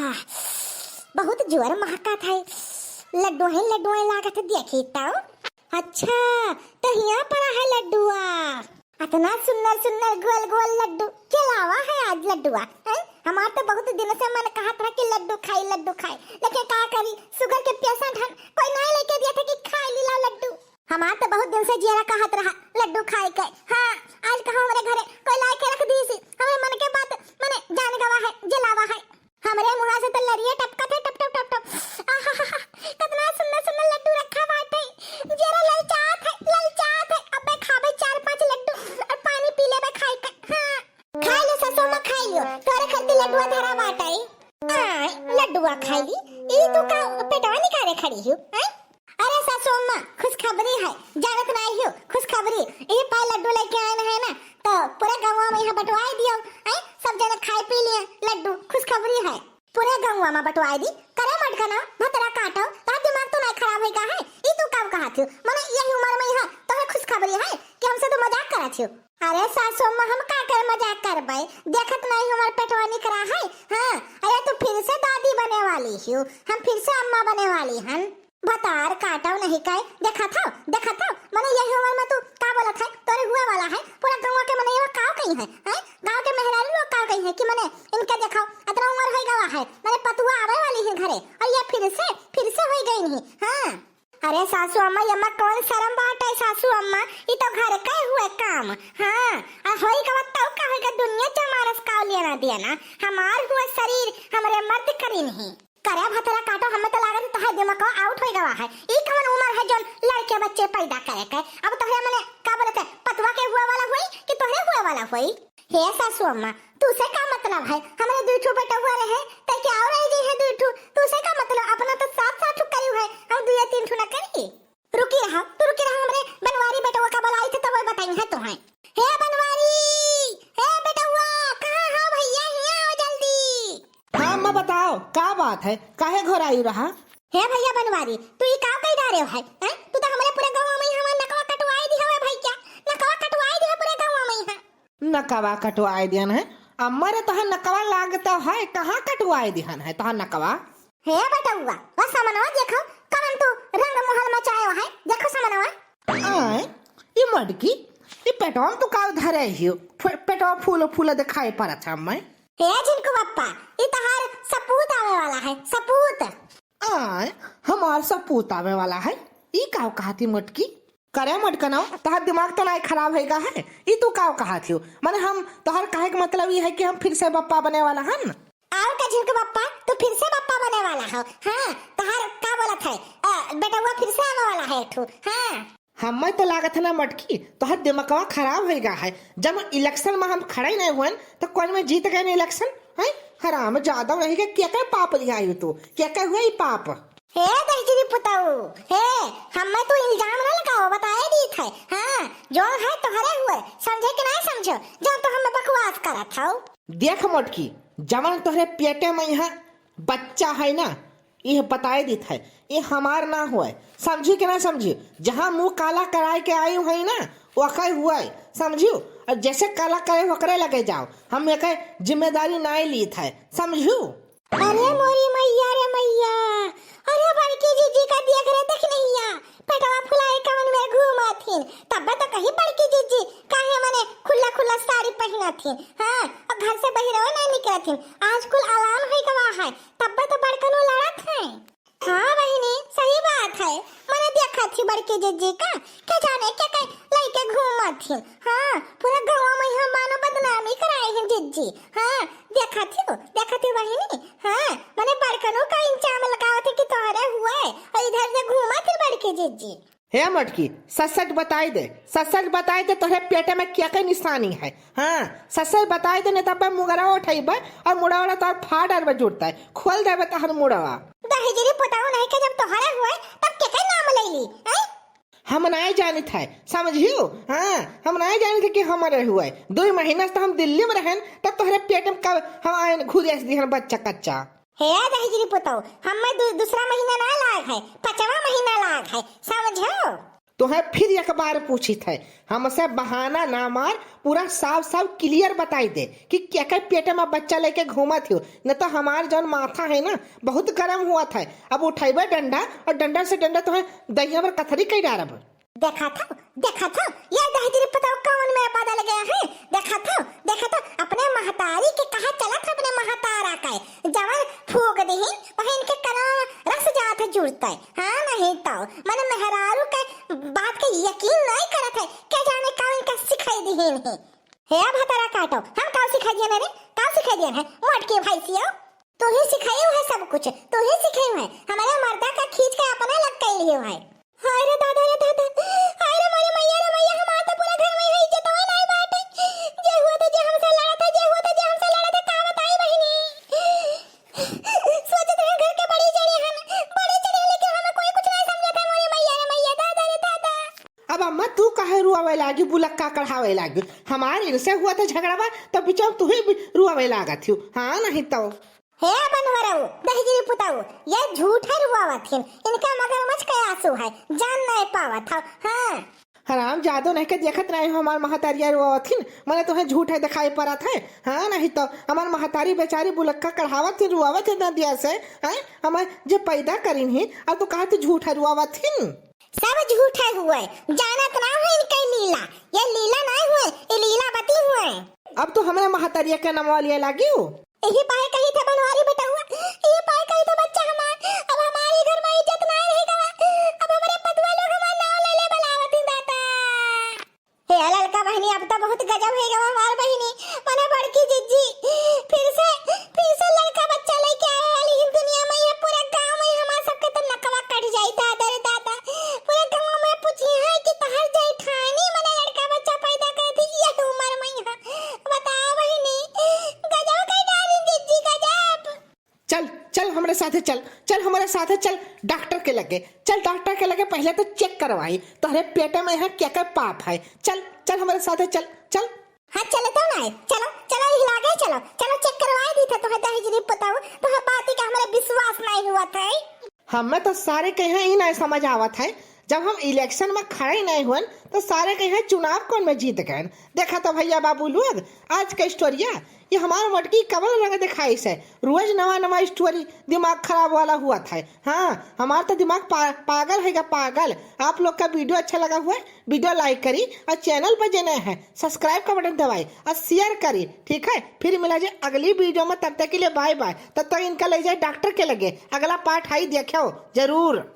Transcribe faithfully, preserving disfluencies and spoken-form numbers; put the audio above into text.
आह, बहुत जोर महकत है। लड्डू है, लड्डू है लागत है, देखी तो। अच्छा, तो हियाँ पड़ा है लड्डुआ। अतना सुन्नर सुन्नर गोल गोल लड्डू, के लावा है आज लड्डुआ, हैं? हमार तो बहुत दिन से मन कहत रहा कि लड्डू खाई, लड्डू खाई, लेकिन का करी, sugar के patient हन, कोई नाहीं लेके दिया था कि खाई ली लाओ लड्डू। हमार तो बहुत दिन से जियरा कहत रहा लड्डू खाए के। हाँ, आज कहा हमरे घरे कोई लाए के रख दी सी, हमरे मन के बात मने जान गवा है, जे लावा है। हमरे मुँहा से तो लरिये टपकत है, टप, टप, टप, टप। आहाहा, कितना सुन्नर, सुन्नर लड्डू रखा बाटे। जियरा ललचात है, ललचात है। अबे खाबे चार, पाँच लड्डू और पानी पी लेबे खाए के। हाँ, खाई लो सासू अम्मा, खाई लो। तोरे खातिर लड्डुआ धरा बाटे। आय, लड्डुआ खाई ली। ई तू का पेटवा निकाले खड़ी हो, हैं? अरे सासू अम्मा, खुशखबरी है, जानत नाहीं हो, खुशखबरी। यही पाए लड्डू लेके आए हैं ना, तो पूरे गाँव में यहाँ बंटवाए दियो, हैं? सब जने खाए पी लिए लड्डू, खुशखबरी है। पूरे गाँव में बंटवाए दी, करे मटकना, भतरा काटो, तार दिमाग तो नाहीं खराब है का है? ई तू का कहा थियो? मने यही उम्र में यहाँ तोहे खुशखबरी है कि हमसे तो मजाक करा थियो? अरे सासू अम्मा, हम का कर मजाक करबै? देखत नाहीं हमार पेटवा निकरा है? हाँ, अरे तू फिर से दादी बने वाली हो, हम फिर से अम्मा बने वाली हन। भतार काटव नहीं काय, देखत हव, देखत हव, मने यही उम्र में तू का बोलत है, तोरे हुए वाला है, पूरा गाँव के मने ये काव कही है, हैं? गाँव के मेहरारू लोग काव कही है कि मने इनके देखो, अतना उम्र हो गवा है, मने पतुआ आवे वाली है घरे, और ये फिर से, फिर से हो गई नहीं, हाँ। अरे सासू अम्मा, ये अम्मा कौन शर्म बात है सासू अम्मा, ये तो घर के हुए काम, हाँ, और होई गवा तो का होई गवा, दुनिया जमारस का लेना देना, हमार हुआ शरीर, हमरे मर्द करी नहीं। करे भतरा काटो, हमें तो लागत है तोहार दिमागवा out होई गवा है। ई कवन उम्र है जौन लड़के बच्चे पैदा करे के? अब तोहरे मने का बोलत है, पतवा के हुए वाला होई कि तोहरे हुए वाला होई? हे सासू अम्मा, तू से का मतलब है? हमरे दुई ठो बेटा हुआ रहे, ते क्या और रह जाई है दुई ठो? तू से का मतलब? अपना तो सात, सात ठो करी है, हम दुई या तीन ठो ना करी। रुकी रहा, तू रुकी रहा, हमरे बनवारी बेटवा का बुलाई थे तब बताई है तोहे। हे बनवारी, हे बेटवा, कहाँ हो भैया, हियाँ आओ जल्दी। हाँ अम्मा, बताओ, का बात है, काहे घोराई रहा? हे भैया बनवारी, तू ई का कई डारे है, हैं? तू तो हमरे पूरे गाँव में हमार नकवा कटवाई दी हवे भैया, नकवा कटवाई दी है पूरे गाँव में है। नकवा कटवाई दिहन है? अम्मा रे, तोहार नकवा लागत है, कहाँ कटवाई दिहन है तोहार नकवा? हे बेटउआ, वा समनवा देखो, कवन तू रंग महल मचायो है, देखो समनवा। आय, ई मटकी, ई पेटवा में तू का धरे हियो? फु-, पेटवा फूलो फूलो दिखाई पड़त है अम्मा। हे झिनकू बप्पा, ई तोहार सपूत आवे वाला है, सपूत। आय, हमार सपूत आवे वाला है? ई का कहती मटकी? करे मटकनवा, तोहार दिमाग तो नाहीं खराब होइगा है? ई तू का कहत हियो? माने हम, तोहार कहे के मतलब ई है कि हम फिर से बप्पा बने वाला हन? और का झिनकू बप्पा, तू फिर से बप्पा बने वाला हो? हाँ, तोहार का बोलत है? अ, बेटउआ फिर से आवे वाला है एक ठो। हाँ। हमें तो लागत है ना मटकी, तोहार दिमागवा खराब होइगा है। जब election में हम खड़े नहीं हुए, तो कौन में जीत गए election? हैं? हरामजादा नहीं के, क्या क्या पाप लिया है तू? क्या क्या हुआ ई पाप? हे दहिजरी पुतऊ, हे, हमें तू इल्जाम ना लगाओ, बताए दीत है। हाँ, जो है तोहरे हुए, समझे कि नहीं समझो, जो तू हमें बकवास करत हौ। देख मोटकी, जवन तोहरे पेटे में यहाँ बच्चा है ना, यह बताए दीत है, ये हमार ना हुए, समझी कि ना समझी? जहाँ मुँह काला कराए के आई है ना, वकै हुए, समझियो? और जैसे काला करे, वकरे लगे जाओ, हम एक जिम्मेदारी नाहीं लीत है, समझियो? अरे मोरी मैया रे मैया, अरे बड़की जीजी का देख रे, देख नहिया, पेटवा फुलाए कवन में घूमत हिन। तब्बे तो कही बड़की जीजी, काहे मने खुला खुला साड़ी पहिनत हिन, हाँ, और घर से बहिरवा नहीं निकलत हिन। आज कुल अलान होई गवा है, तब्बे तो बड़कनो लड़त है। हाँ बहिनी, सही बात है, मने देखत ही बड़की जीजी का, के जाने के के लइके घूमत हिन। हाँ, पूरा गाँव में हम मानो बदनामी कराए हैं जीजी। हाँ, देखत ही, देखत ही बहिनी। हाँ, मने बड़कनो का इंजाम लगावत है कि तोहरे हुए, और इधर से घूमत ही बड़की जीजी। हे मटकी, सच सच बताई दे, सच सच बताई दे, तोहरे पेटे में क्या क्या निशानी है? हाँ, सच सच बताई दे, नहीं तब मुगरा उठाइबे और मुड़ा उड़ा तोर फाड़ डालबे जुड़ता है, खोल देबे तोहर मुड़वा। दहिजरी पुताऊ नहीं के जब तोहरे हुए, तब के के नाम ले ली, हैं? हम नहीं जानित है, समझियो? हाँ, हम नहीं जानित है कि हमारे हुए। दो महीना से तो हम दिल्ली में रहन, तब तोहरे पेट में कब हम आए घुरेस दिहन बच्चा कच्चा। हे दहिजरी पुतौ, हमें दू-, दूसरा महीना ना लाग है, पाँचवा महीना लाग है, समझो? तोहे फिर एक बार पूछित है, हमसे बहाना ना मार, पूरा साफ साफ clear बताई दे कि केकर पेटे में बच्चा लेके घूमत हो, न तो हमार जौन माथा है ना, बहुत गरम हुआ था। अब उठैबे डंडा और डंडा से डंडा तोहे दहिया पर कथरी कई डारब। देखा था, देखा था, ये दहिजरी पतोह कौन में बदल गया है। देखा था, देखा था, अपने महतारी के कहा चलत है, अपने महतारा का जवन फूक दिहिन, वही इनके कनवा रस जात जुड़ता है। हाँ, नहीं तो मन मेहरारू के बात के यकीन नहीं करत है। क्या जाने का इनका सिखाई दिहिन है। हे भतारा काटो, हम का सिखाई दियन रे? का सिखाई दियन है? मोटकी भैंसियो, तू ही सिखाई है सब कुछ, तू ही सिखाई है। हमारे मर्दा का खींच के अपने लग कैली है। हाय रे दादा रे दादा, हाय रे मोरे मैया रे मैया, हमार तो पूरा घर में है इज्जतवा नहीं बाटे। जे हुआ था, जे हमसे लड़ा था, जे हुआ था, जे हमसे लड़ा था, का बताई बहिनी? सोचत रहे घर के बड़ी जड़ी हन, बड़ी जड़ी, लेकिन हमें कोई कुछ नहीं समझा था। मोरे मैया रे मैया, दादा रे दादा। अब अम्मा तू काहे रुआवे लागी, बुलक्का कढ़ावे लागी? हमार इनसे हुआ था झगड़ावा, तब बिचार तू ही रुआवे लागत हो। हाँ नहीं तो। हे बनवरऊ, दहिजरी पुतऊ, ये झूठे रुआवत हिन, इनका मगरमच्छ के आंसू है, जान नहीं पावत हौ। हाँ। हराम जादो नहीं के देखत नहीं हो हमार महतरिया रुआवत हिन, मने तुम्हें झूठे दिखाई पड़त है। हाँ नहीं तो हमार महतारी बेचारी बुलक्का कढ़ावत हिन, रुआवत हिन नदिया से। हैं, हमार जे पैदा करिन ही, अब तू कहा तू झूठे रुआवत हिन। सब झूठे हुए, जानत ना हुए इनके लीला, ये लीला नहीं हुए, ये लीला बती हुए। अब तू हमारे महतरिया के नमवा लिए लागी हो। यही पाए कही थे बनवारी बेटउआ, यही पाए कही थे बच्चा हमार, अब हमारे घर में इज्जत ना रह गवा, अब हमारे पतवा लोग हमार नाव ले ले बुलावत ही दाता। हे ललका बहिनी, अब तो बहुत गजब हो गवा हमार बहिनी, मने बड़की जिज्जी फिर से, फिर से लड़का बच्चा लेके आवे वाली ही दुनिया में, ये पूरा गांव में हमार सबके तो नकवा कट जाई दादा रे दादा, पूरा गांव में पूछी है कि तहर जेठानी मने लड़का बच्चा पैदा कर दी ये उम्र में यहाँ, बताओ बहिनी, गजब कर डाली जिज्जी गजब। चल, चल हमरे साथे चल, चल हमरे साथे चल, डॉक्टर के लगे चल, डॉक्टर के लगे पहले तो check करवाई, तोहरे पेटे में यहाँ क्या क्या पाप है। चल, चल हमरे साथे चल, चल। हाँ चलत हौ ना, चलो, चलो, हिला गए, चलो, चलो check करवाई दी थे, तोहे दहिजरी पतऊ, तोहे बाती का हमरे विश्वास नहीं हुआ था। हमें तो सारे कहे ही नहीं समझ आवत है, जब हम election में खड़े नहीं हुए तो सारे कहे चुनाव कौन में जीत गए। देखा तो भैया बाबू लोग, आज का स्टोरिया ये हमार मटकी कवन रंग दिखाई से, रोज नवा नवा स्टोरी, दिमाग खराब वाला हुआ था। हाँ, हमार तो दिमाग पा, पागल है गा, पागल। आप लोग का वीडियो अच्छा लगा हुआ है, वीडियो like करी और चैनल पर जे नए हैं subscribe का बटन दबाई और share करी, ठीक है? फिर मिला जाए अगली वीडियो में, तब तक के लिए bye bye। तब तक इनका ले जाए डॉक्टर के लगे, अगला पार्ट आई देखो जरूर।